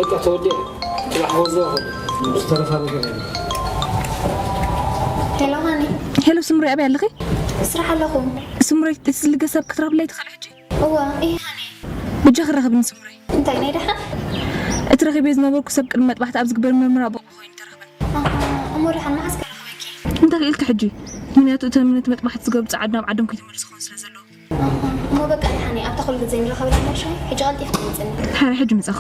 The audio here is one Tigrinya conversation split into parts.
በቃ ተወዲአ። ጥራሕ ወዘ ይኹን። ዝተረፋ ነገር የለን። ሄሎ ሃኒ። ሄሎ ስምሪ፣ ኣበይ ኣለኺ? ስራሕ ኣለኹ። ስምሪ፣ እቲ ዝልገስ ሰብ ክትረኽብለይ ትኽእል ሕጂ? እወ፣ እየ ሃኒ። ብጃ ክራኸብኒ ስምሪ። እንታይ ናይ ደሓን? እቲ ረኺበ ዝነበርኩ ሰብ ቅድሚ መጥባሕቲ ኣብ ዝግበር ምርመራ ብቑዕ ኮይኑ ተረኽበ። ኣሃ፣ እሞ ደሓን መዓስ ከረኽበኪ? እንታይ ክኢልኪ ሕጂ? ምኽንያቱ እቶም ነቲ መጥባሕቲ ዝገብሩ ጸዓዱ ናብ ዓዶም ከይተመልሱ ክኾኑ ስለ ዘለዉ። ኣሃ፣ እሞ በቃ ደሓን እየ። ኣብታ ኩሉ ግዜ ንራኸበላ እንዳሻይ፣ ሕጂ ቀልጢፍኪ ምጽኒ። ሓረ ሕጂ ምጻኹ።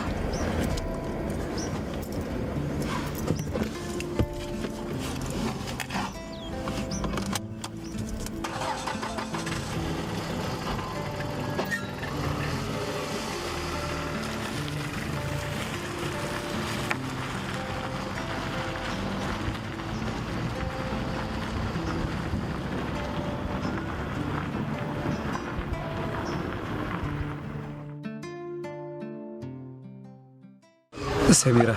ሰሚራ፣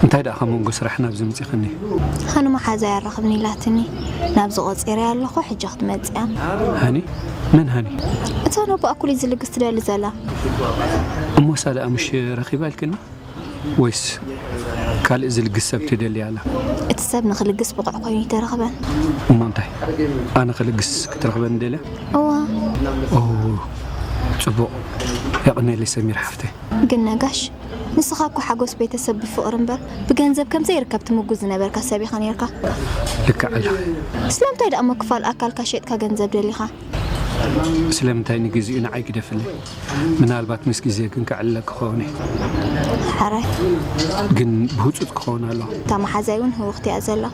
እንታይ ደኣ ካብ መንጎ ስራሕ ናብዚ ምጺኽኒ? ሃኒ መሓዛይ ኣራኽብኒ ኢላትኒ። ናብዚ ቆጺረያ ኣለኹ፣ ሕጂ ክትመጽያ። ሃኒ? መን ሃኒ? እታ ነቦኣ ኩሊ ዝልግስ ትደሊ ዘላ። እሞ እሳ ደኣ ምሽ ረኺባ ኢልክኒ? ወይስ ካልእ ዝልግስ ሰብ ትደሊ ኣላ? እቲ ሰብ ንኽልግስ ብቑዕ ኮይኑ ኣይተረኽበን። እሞ እንታይ? ኣነ ክልግስ ክትረኽበኒ ደልያ? እዋ። ኦ፣ ጽቡቕ። የቐንየለይ ሰሚራ ሓፍተይ። ግን ነጋሽ፣ ንስኻ እኮ ሓጎስ ቤተሰብ ብፍቕሪ እምበር ብገንዘብ ከም ዘይርከብ ትምጉ ዝነበርካ ሰብ ኢኻ ነይርካ። ልክዕ ኣለኺ። ስለምንታይ ደኣ እሞ ክፋል ኣካልካ ሸጥካ ገንዘብ ደሊኻ? ስለምንታይ ንግዚኡ ንዓይ ግደፍለይ? ምናልባት ምስ ግዜ ግን ከዕልለኪ ክኸውን እየ። ሓራይ። ግን ብህጹጽ ክኸውን ኣለዎ። እታ መሓዛይ እውን ህውኽቲ እያ ዘላ።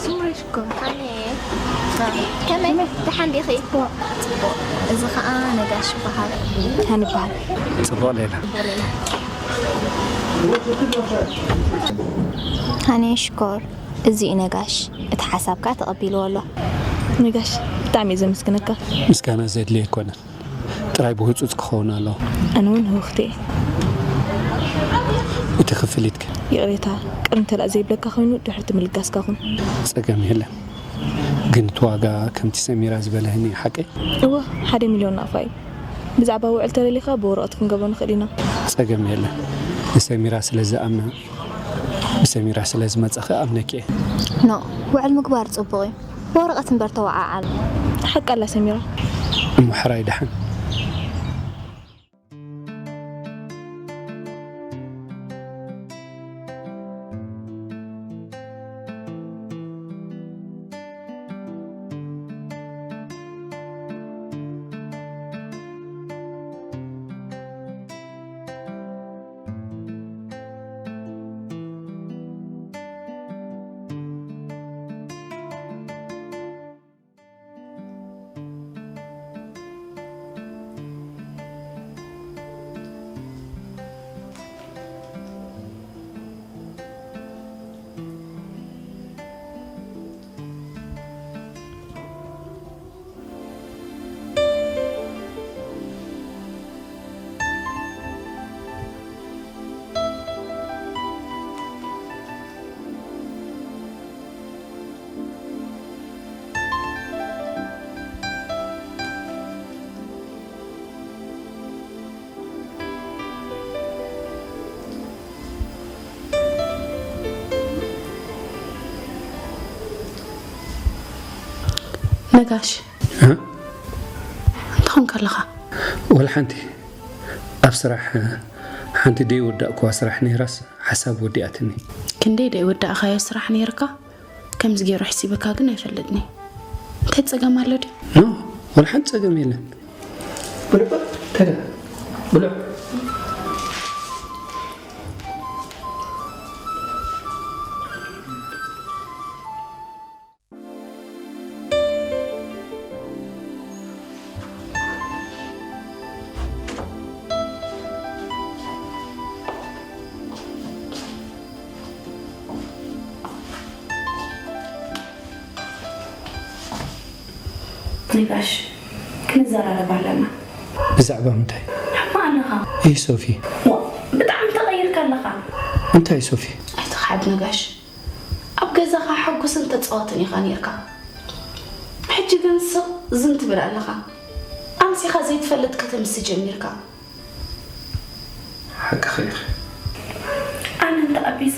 ስምሪ ሽኮር። ሃኒ። ከመይ? ደሓን ዲኺ? ጽቡቕ። እዚ ኸኣ ነጋሽ ይበሃል። ሃኒ ይበሃል። ጽቡቕ ሌላ። ሃኒ ሽኮር። እዚ እዩ ነጋሽ። እቲ ሓሳብካ ተቐቢልዎ ኣሎ። ነጋሽ፣ ብጣዕሚ እየ ዘመስግነካ። ምስጋና ዘድልዮ ኣይኮነን። ጥራይ ብህጹጽ ክኸውን ኣለዎ። ኣነ እውን ህውኽቲ እየ። እቲ ክፍሊትከ? ይቕሬታ፣ ቅር እንተ ደኣ ዘይብለካ ኮይኑ ድሕርቲ ምልጋስካ ኩን። ጸገም የለን። ግን እቲ ዋጋ ከምቲ ሰሚራ ዝበለህኒ እዩ ሓቀይ? እወ፣ ሓደ ሚልዮን ናቕፋ እዩ። ብዛዕባ ውዕል ተደሊኻ ብወረቐት ክንገብሮ ንኽእል ኢና። ጸገም የለን። ንሰሚራ ስለ ዝኣምና፣ ብሰሚራ ስለ ዝመጻ ክኣምነኪ እየ። ኖ፣ ውዕል ምግባር ጽቡቕ እዩ። ብወረቐት እምበር ተወዓዓል። ሓቂ ኣላ ሰሚራ። እሞ ሕራይ ደሓን። ነጋሽ፣ እ? እንታይ ኾንካ ኣለኻ? ወላ ሓንቲ። ኣብ ስራሕ ሓንቲ ደይወዳእኩዋ ስራሕ ነይራስ ሓሳብ ወዲኣትኒ። ክንደይ ደይወዳእካዮ ስራሕ ነይርካ? ከምዚ ገይሩ ኣሕሲበካ ግን ኣይፈልጥን እየ። እንታይ ጸገም ኣሎ ድዩ? ኖ፣ ወላ ሓንቲ ጸገም የለን። ብልዑ፣ ተጋ፣ ብልዑ። ነጋሽ፣ ክንዘራረብ ኣለና። ብዛዕባ ምንታይ? ሕማቕ ኣለኻ። እይ ሶፊ። ዋ፣ ብጣዕሚ ተቐይርካ ኣለኻ። እንታይ ሶፊ? ኣይትኽሓድ ነጋሽ። ኣብ ገዛኻ ሓጉስን ተጻዋትን ኢኻ ነይርካ። ሕጂ ግን ስቕ ዝን ትብል ኣለኻ። ኣምሲኻ ዘይትፈልጥ ከተምሲ ጀሚርካ። ሓቅኺ ኢኺ። ኣነ እንተ ኣቢሰ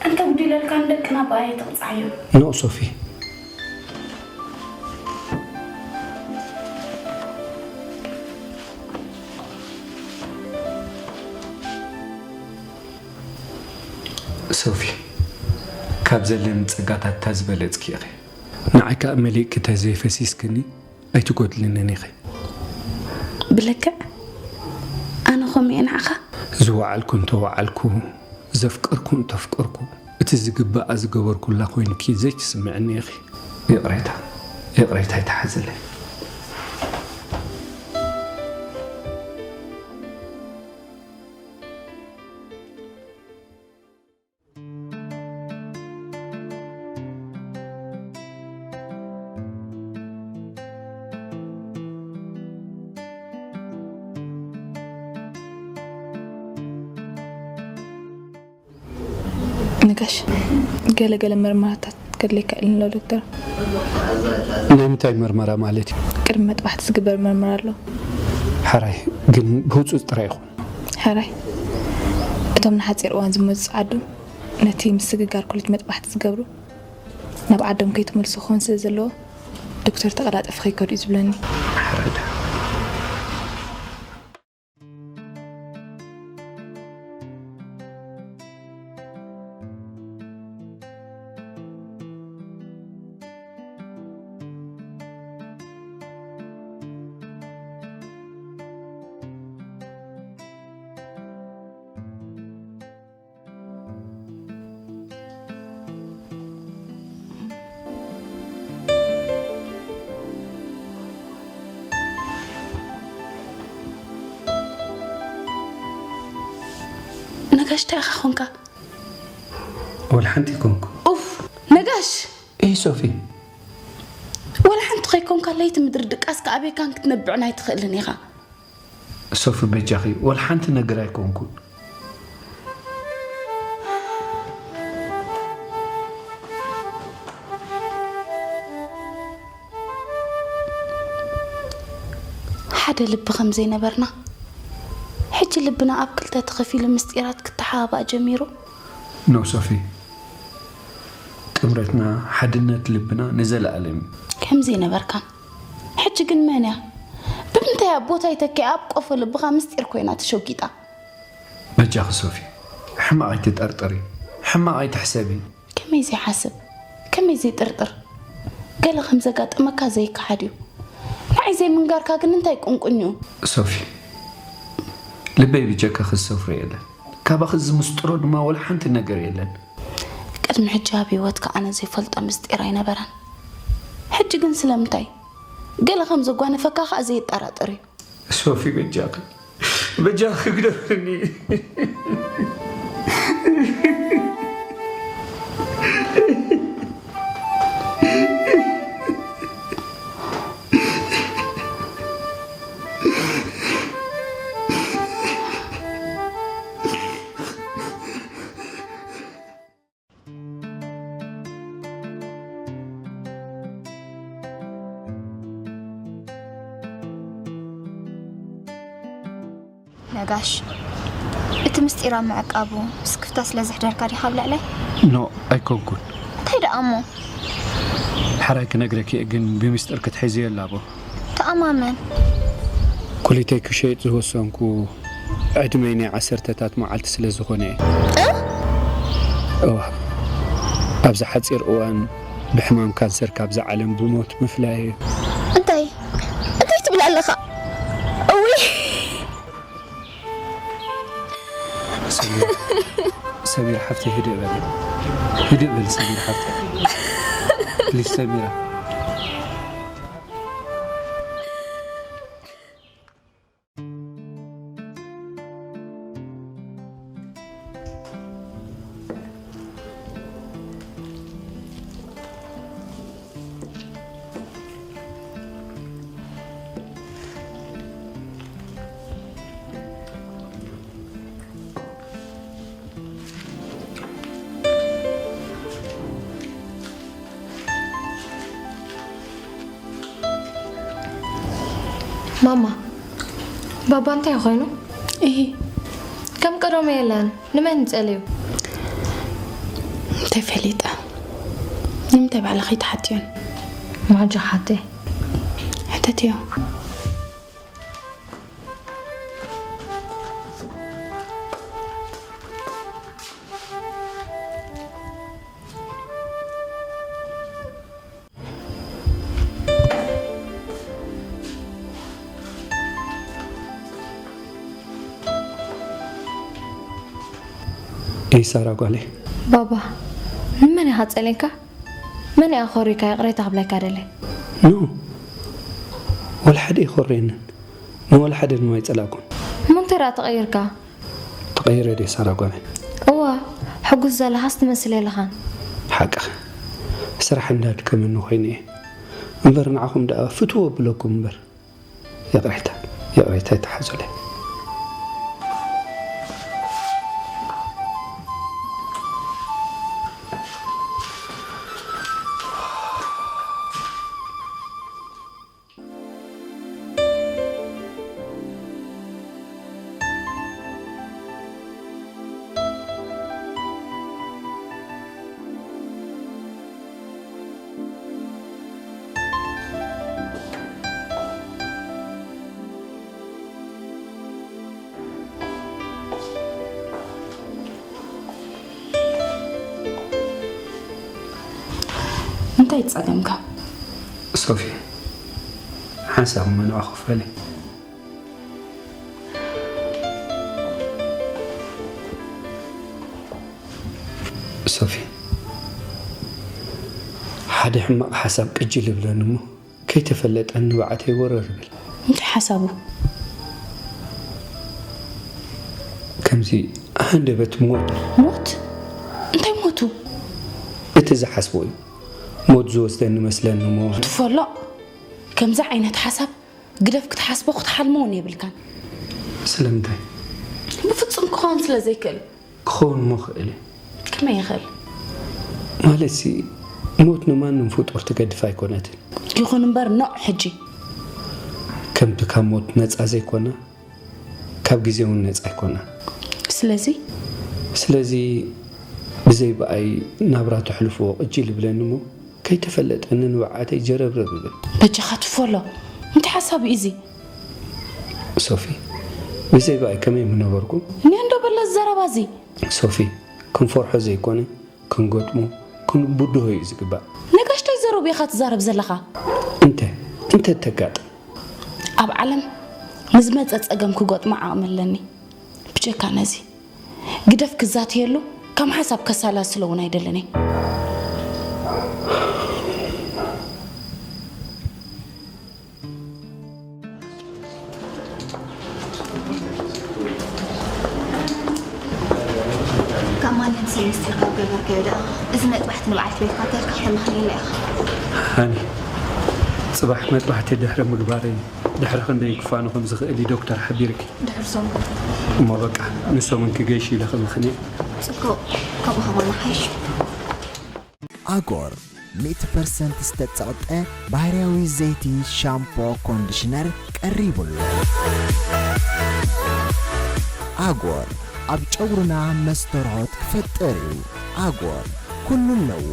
እንተ ጉዲለልካ ንደቅና ብኣየ ትቕጻዕ እዮም። ኖ ሶፊ። ሶፊ፣ ካብ ዘለኒ ጸጋታት እታ ዝበለጽኪ ኢኺ። ንዓይ ከኣ መሊእኪ ተዘይፈሲስክኒ ኣይትጎድልንን ኢኺ። ብልክዕ ኣነ ከምኡ እየ ንዓኻ። ዝወዓልኩ እንተወዓልኩ፣ ዘፍቀርኩ እንተፍቀርኩ፣ እቲ ዝግባኣ ዝገበርኩላ ኮይንኪ ዘይትስምዕኒ ኢኺ። ይቕሬታ፣ ይቕሬታ ኣይትሓዝለይ። ነጋሽ፣ ገለ ገለ መርመራታት ከድልየካ ኢሉኒ ኣሎ ዶክተር። ናይ ምንታይ መርመራ ማለት እዩ? ቅድሚ መጥባሕቲ ዝግበር መርመራ ኣሎ። ሓራይ ግን ብህፁፅ ጥራይ ይኹን። ሕራይ፣ እቶም ንሓፂር እዋን ዝመፁ ዓዱ ነቲ ምስግጋር ኩሊት መጥባሕቲ ዝገብሩ ናብ ዓዶም ከይተመልሱ ክኾን ስለ ዘለዎ ዶክተር ተቐላጠፊ ከይከዱ እዩ ዝብለኒ። ሕራይ ድሓን። ነጋሽ እንታይ ኢኻ ኾንካ? ወላ ሓንቲ ኣይኮንኩ። ኡፍ ነጋሽ እይ ሶፊ። ወላ ሓንቲ ከይኮንካ ለይቲ ምድሪ ድቃስካ ኣበይካን ክትነብዕን ኣይትኽእልን ኢኻ። ሶፊ በጃኺ ወላ ሓንቲ ነገር ኣይኮንኩን። ሓደ ልቢ ከም ዘይነበርና ሕጂ ልብና ኣብ ክልተ ተኸፊሉ ምስጢራት ክተሓባባእ ጀሚሩ። ኖ ሶፊ፣ ጥምረትና ሓድነት ልብና ንዘለኣለም እዩ። ከም ዘይነበርካን ሕጂ ግን መን እያ ብምንታይ ኣብ ቦታ ይተኪኣ ኣብ ቆፎ ልብኻ ምስጢር ኮይና ተሸጒጣ። በጃኺ ሶፊ፣ ሕማቕ ኣይትጠርጥሪ፣ ሕማቕ ኣይትሕሰቢ። ከመይ ዘይሓስብ ከመይ ዘይጥርጥር። ገለ ከም ዘጋጠመካ ዘይከሓድ እዩ። ንዓይ ዘይምንጋርካ ግን እንታይ ቁንቁን እዩ? ሶፊ፣ ልበይ ብጀካኺ ዝሰፍሮ የለን። ካባኺ ዝምስጥሮ ድማ ወላ ሓንቲ ነገር የለን። ቅድሚ ሕጂ ኣብ ህይወትካ ኣነ ዘይፈልጦ ምስጢር ኣይነበረን። ሕጂ ግን ስለምንታይ ገለ ከም ዘጓነፈካ ከኣ ዘየጠራጥር እዩ። ሶፊ በጃኺ በጃኺ ግደፍኒ። ነጋሽ፣ እቲ ምስጢር ኣብ ምዕቃቡ ስክፍታ ስለ ዘሕደርካ ዲኻ ኣብ ልዕለይ? ኖ ኣይኮንኩን። እንታይ ደኣ እሞ? ሓራይ ክነግረኪ እየ፣ ግን ብምስጢር ክትሕዝዮ ኣላቦ። ተኣማመን። ኩሊተይ ክሸይጥ ዝወሰንኩ ዕድመይ ናይ ዓሰርተታት መዓልቲ ስለ ዝኾነ እየ። እዋ፣ ኣብዚ ሓፂር እዋን ብሕማም ካንሰር ካብዛ ዓለም ብሞት ምፍላይ እዩ። እንታይ እንታይ ትብል ኣለኻ? እውይ! ሰሚራ፣ ሰሚራ ሓፍተይ፣ ህድእ በሊ፣ ህድእ በሊ ሰሚራ ሓፍተይ፣ ፕሊዝ ሰሚራ። ማማ፣ ባባ እንታይ ኮይኑ? እሂ፣ ከም ቀደሙ የለን። ንመን ይጸልዩ? እንታይ ፈሊጠ? ንምንታይ ባዕልኺ ትሓትዮን? ማጆ ሓተይ። ሕተትዮ። ኤይ ሳራ ጓለይ። ባባ፣ ንመን ኢኻ ጸሊእካ? መን እያ ኮሪካ ይቕሬታ ክብለካ ደለ? ኖ፣ ወላ ሓደ ኣይኮረየንን። ንወላ ሓደ ድማ ኣይጸላእኩን። እሞ እንታይ ደኣ ተቐይርካ? ተቐይረ ድየ ሳራ ጓለይ? እዋ፣ ሕጉስ ዘለኻስ ትመስል የለኻን። ሓቅኺ። ስራሕ እንዳድከመኒ ኮይኑ እየ። እምበር ንዓኹም ደኣ ፍትዎ ኣብለኩም እምበር። ይቕሬታ፣ ይቕሬታ ኣይትሓዙለይ። እንታይ ጸገምካ? ሶፊ፣ ሓንሳብ እሞ ንዕኡ ክፈሊ። ሶፊ፣ ሓደ ሕማቕ ሓሳብ ቅጅል ይብለኒ እሞ፣ ከይተፈለጠኒ ንብዓተይ ወረር ይብል። እንታይ ሓሳቡ? ከምዚ ሃንደበት ሞት። ሞት? እንታይ ሞቱ? እቲ ዝሓስቦ እዩ። ሞት ዝወስደኒ መስለኒ እሞ። ትፈሎ፣ ከምዚ ዓይነት ሓሳብ ግደፍ ክትሓስቦ ክትሓልሞ እውን የብልካን። ስለምንታይ? ብፍጹም ክኸውን ስለ ዘይክእል። ክኸውን እሞ ክእል እዩ። ከመይ ይኽእል? ማለትሲ፣ ሞት ንማንም ፍጡር ትገድፍ ኣይኮነትን። ይኹን እምበር፣ ኖዕ ሕጂ። ከምቲ ካብ ሞት ነጻ ዘይኮና፣ ካብ ግዜ እውን ነጻ ኣይኮና። ስለዚ? ስለዚ፣ ብዘይ ብኣይ ናብራ ተሕልፍዎ ቅጅል ይብለኒ እሞ፣ ከይተፈለጠኒ ንብዓተይ ጀረብረብ ይብል። በጃኻ ትፈሎ። እንታይ ሓሳብ እዩ እዚ? ሶፊ፣ ብዘይ ብኣይ ከመይ ምነበርኩም? እኔ እንዶ በለ ዘረባ እዚ። ሶፊ፣ ክንፈርሖ ዘይኮነ፣ ክንገጥሞ፣ ክንብድሆ እዩ ዝግባእ። ነጋሽታይ ዘረቡ ኢኻ ትዛረብ ዘለኻ? እንተ፣ እንተ ተጋጥም። ኣብ ዓለም ንዝመጸ ጸገም ክገጥሞ ዓቕሚ ኣለኒ። ብጀካ ነዚ፣ ግደፍ ክዛተየሉ፣ ከም ሓሳብ ከሰላስሎ እውን ኣይደልን እየ። ካብ ማንም ሰብ ምስጢር ካብ ገበርካዮ ደኣ፣ እዚ መጥባሕቲ ንበዓልቲ ቤትካ ተልካ ከተማኽነላ ኢኻ። ሃኒ፣ ጽባሕ መጥባሕቲ ድሕሪ ምግባረይ፣ ድሕሪ ክንደይ ክፋኑ ከም ዝኽእል እዩ ዶክተር ሓቢርኪ። ድሕሪ ሰሙን። እሞ በቃ፣ ንሰሙን ክገይሽ ኢለ ክምኽን እየ። ጽቡቕ፣ ከምኡ ከማን ይሓይሽ። ኣጎር ሚእቲ ፐርሰንት ዝተጸቕጠ ባህርያዊ ዘይቲ ሻምፖ ኮንዲሽነር ቀሪቡ ኣሎ። ኣጎር ኣብ ጨጉርና መስተርሆት ክፈጥር እዩ። ኣጎር ኩሉ ኣለዎ።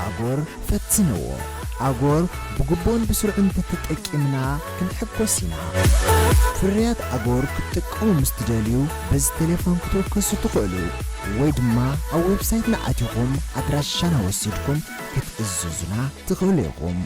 ኣጎር ፈትንዎ። ኣጎር ብግቡእን ብስሩዕን እንተተጠቂምና ክንሕጎስ ኢና። ፍርያት ኣጎር ክትጥቀሙ ምስ ትደልዩ በዚ ቴሌፎን ክትውከሱ ትኽእሉ። ወይ ድማ ኣብ ዌብሳይትና ኣቲኹም ኣድራሻና ወሲድኩም ክትእዝዙና ትኽእሉ ኢኹም።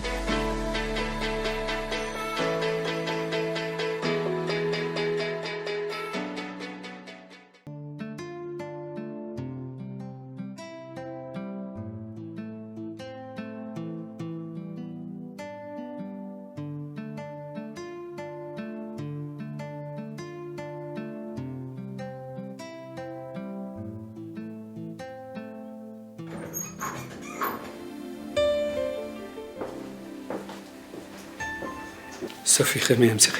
ሶፊ፣ ከመይ ኣምሲኺ?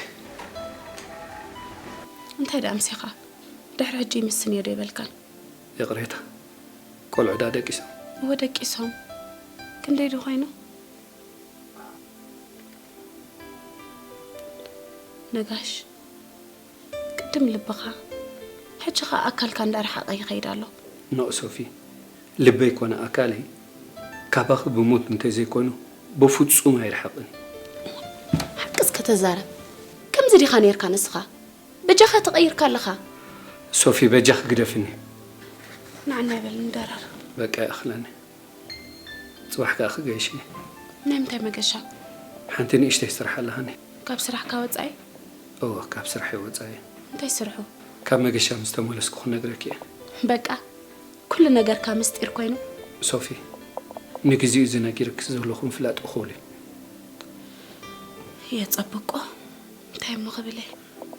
እንታይ ደኣ ኣምሲኻ? ድሕሪ ሕጂ ይምስን እየ ዶ ይበልካን? ይቕሬታ፣ ቆልዑ ደኣ ደቂሶም። እወ፣ ደቂሶም። ክንደይ ዶ ኮይኑ? ነጋሽ፣ ቅድም ልብኻ፣ ሕጂ ኸኣ ኣካልካ እንዳረሓቐ ይኸይድ ኣሎ። ኖእ ሶፊ፣ ልበይ ኮነ ኣካለይ ካባኺ ብሞት እንተዘይኮኑ ብፍጹም ኣይርሕቕን። ሓቂ እስከ ተዛረብ። ከምዚ ዲኻ ነይርካ ንስኻ? በጃኻ ተቐይርካ ኣለኻ። ሶፊ በጃኺ ግደፍኒ። ንዓና ይበል ንደረር። በቃ ይኣኽለኒ። ጽባሕ ከኣ ክገይሽ እየ። ናይ ምንታይ መገሻ? ሓንቲ ንእሽተይ ስራሕ ኣለኻኒ። ካብ ስራሕካ ወጻኢ? እወ ካብ ስራሐይ ወጻኢ። እንታይ ስርሑ? ካብ መገሻ ምስ ተመለስኩ ክነግረኪ እየ። በቃ ኩሉ ነገርካ ምስጢር ኮይኑ። ሶፊ ንግዚኡ እዚ ነጊረኪ ዘለኹ ምፍላጥ እኹል እዩ። የጸብቆ እንታይ እሞ ክብል እየ።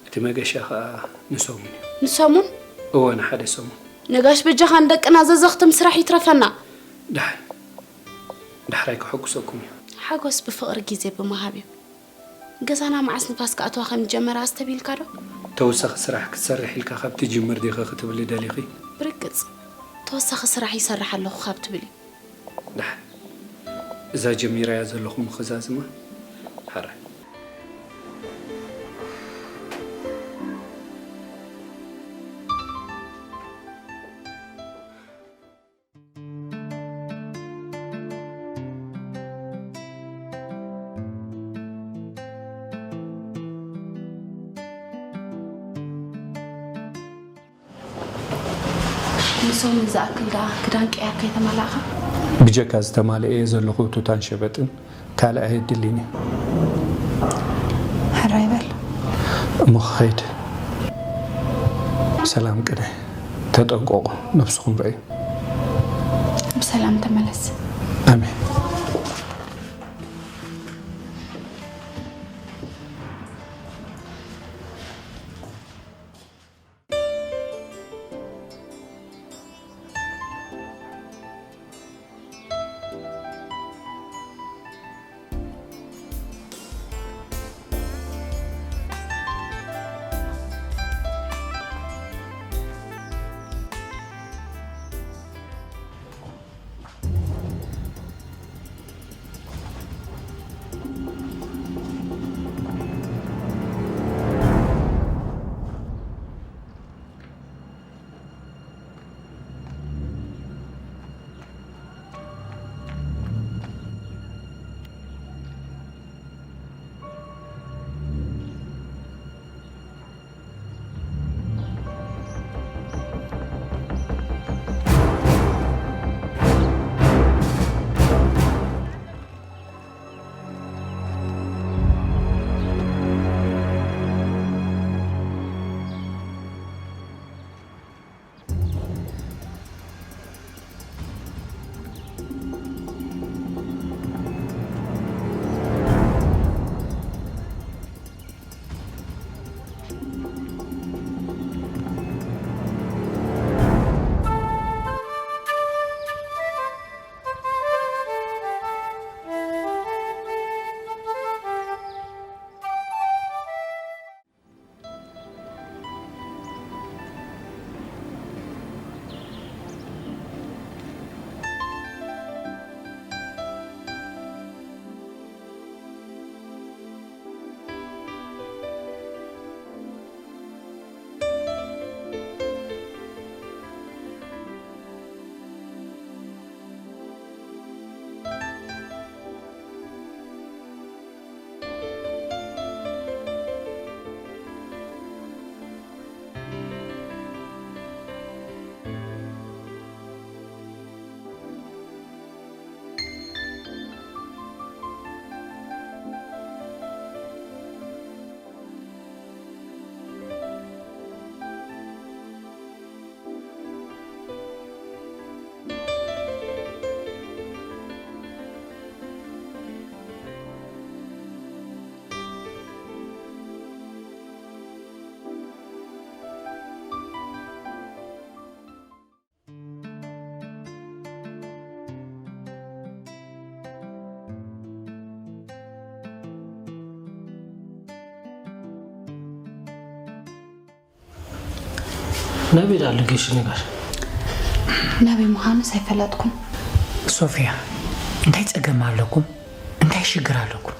እቲ መገሻ ኸኣ ንሰሙን እዩ። ንሰሙን? እወ ንሓደ ሰሙን። ነጋሽ በጃኻ ንደቅና ዘዘኽትም ስራሕ ይትረፈና። ደሓን ዳሕራይ ከሐጉሰኩም እዩ። ሓጎስ ብፍቕሪ ግዜ ብምሃብ እዩ። ገዛና መዓስ ንፋስ ክኣትዋ ከም ዝጀመረ ኣስተብሂልካ ዶ? ተወሳኺ ስራሕ ክትሰርሒ ኢልካ ካብ ትጅምር ዲኺ ክትብሊ ደሊኺ? ብርግጽ ተወሳኺ ስራሕ ይሰርሕ ኣለኹ ካብ ትብል እዩ። ደሓን እዛ ጀሚረያ ዘለኹ ምኽዛዝማ ሕራይ። ንሶም ንዝኣክል ደኣ ክዳን ቀያር ከይተማላእኻ? ብጀካ ዝተማልአ እየ ዘለኹ ቱታን ሸበጥን ካልእ ኣየድልን እዩ። ሕራይ በል። እሞ ክኸይድ። ሰላም ቅነ። ተጠንቀቑ፣ ነብስኹም ርኣዩ። ብሰላም ተመለስ። ኣሜን። ናበይ ደኣ ኣሎ ገሹ ንገር። ናበይ ምዃኑስ ኣይፈለጥኩን። ሶፍያ እንታይ ጸገም ኣለኩም? እንታይ ሽግር ኣለኩም?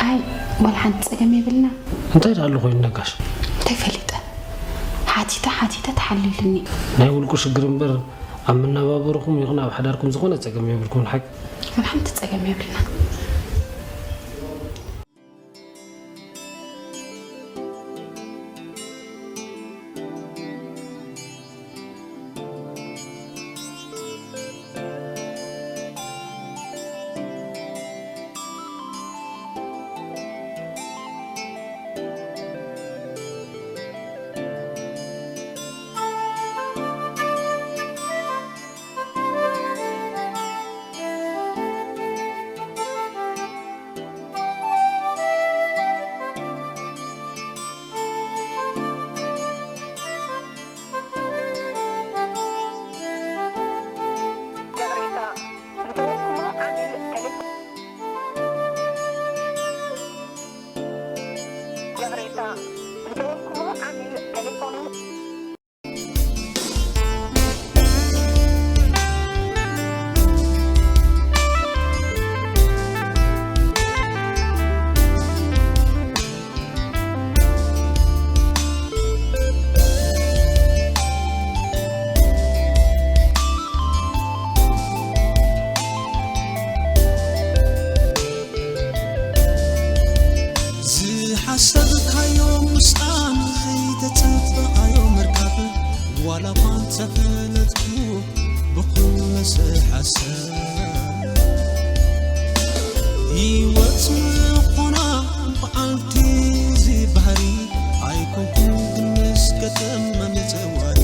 ኣይ ዋላ ሓንቲ ጸገም የብልና። እንታይ ደኣ ኣሎ ኮይኑ ነጋሽ? እንታይ ፈሊጠ? ሓቲተ ሓቲተ ተሓሊሉኒ። ናይ ውልቁ ሽግር እምበር ኣብ መነባበርኹም ይኹን ኣብ ሓዳርኩም ዝኾነ ጸገም የብልኩምን ሓቂ? ዋላ ሓንቲ ጸገም የብልና። ዝሓሰብካዮ ምስኣን ዘይተጸበቓዮ ምርካብ፣ ዋላ እኳ እንተፈለጥኩ ብኹሉ ስሓሰብ። ህይወት ምኾና በዓልቲ እዚ ባህሪ ኣይኮንኩን ግን ምስ ገጠመ መጸዋሪ።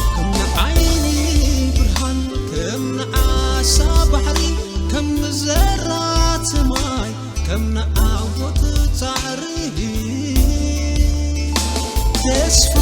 ከም ንዓይኒ ብርሃን፣ ከም ንዓሳ ባሕሪ፣ ከም ንዘራት ማይ፣ ከም ንዓወት ጻዕሪ። ተስፋ